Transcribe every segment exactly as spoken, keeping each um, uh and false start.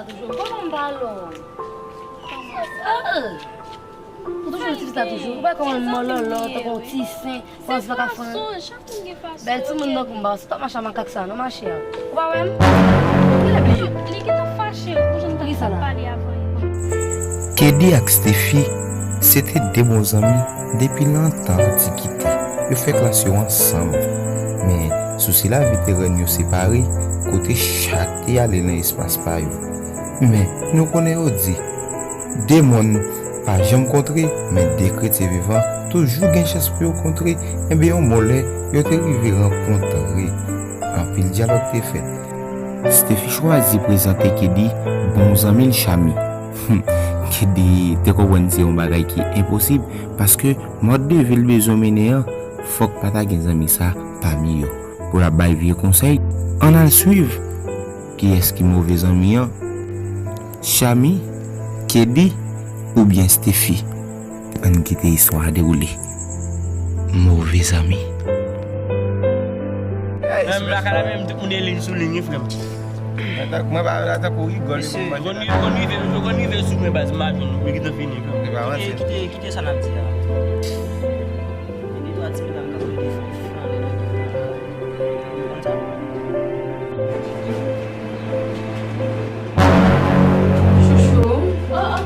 Toujou, bon, m pale w. Ah! Ou toujou ti sa toujou. Ou pa kòman l mòlòlò, tankou yon ti sen. Panse pa ka fè. Bèl timoun nan konba, se pa mache a makak sa, non, mache a. Ou pa wè m? Ou genlè bliye. Li gentan fache pou jan n t ap pale avan. Kedi ak Steffi, se te de bon zanmi depi nan tan antikite. Yo fè klas yo ansanm. Men, sousi lavi te rann yo separe, kote chak te ale nan espas pa yo. Men, nou konnen yo di, de mòn pa janm kontre, men de kretyen vivan toujou gen chans pou yo kontre. Enben, yon bon lè, yo te rive rankontre. Anpil dyalòg te fèt. Steffi chwazi prezante Kedi bon zanmi l Chami. Kedi te konprann se yon bagay ki enposib, paske mòd de vi l bezwen mennen an, fòk pa ta gen zanmi sa pami yo pou l ap bay vye konsèy. Ann al swiv kiyès ki move zanmi an, Chami, Kedi oubyen Steffi. Ann kite istwa a dewoule. Move zanmi. Menm lakay la menm, tout moun e liy sou liy, wi, frè m. Mwen pa la tankou rigòl. Mesye, yo konn rive, yo konn rive sou mwen, baz, m pa jwenn nou, mwen gentan fini, frè m. Kite, kite, kite sa n ap di a. Gen de twa ti medam k ap rele fanfan, yo konn sa. Chouchou. Oh, oh.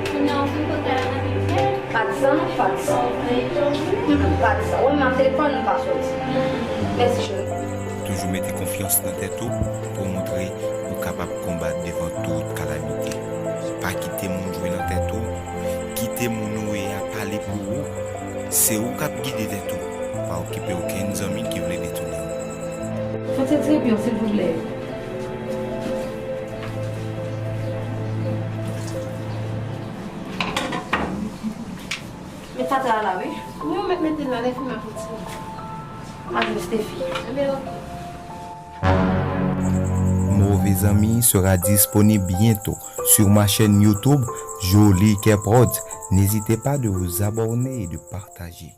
Kounye a, w fin konn kay la nan pil fè. Pa di sa non, pa di sa. Mm, mm, pa di sa. Wè m ap telefòn, m pa soti. Mèsi, cheri. Toujou mete konfyans nan tèt ou pou w montre ou kapab konbat devan tout kalamite. Pa kite moun jwe nan tèt ou. Kite moun ou ye a pale pou ou. Se ou k ap gide tèt ou. Pa okipe okenn zanmi ki vle detounen ou. Fè ti trip yo, silvouplè. Met fatra la, wi. Wi, ou mèt mete l la, lè fini m ap retire. M a jwenn Steffi. Ebyen, oke. Mauvais Amis sera disponible bientôt sur ma chaîne YouTube Jolie Kè Prod. N'hésitez pas de vous abonner et de partager.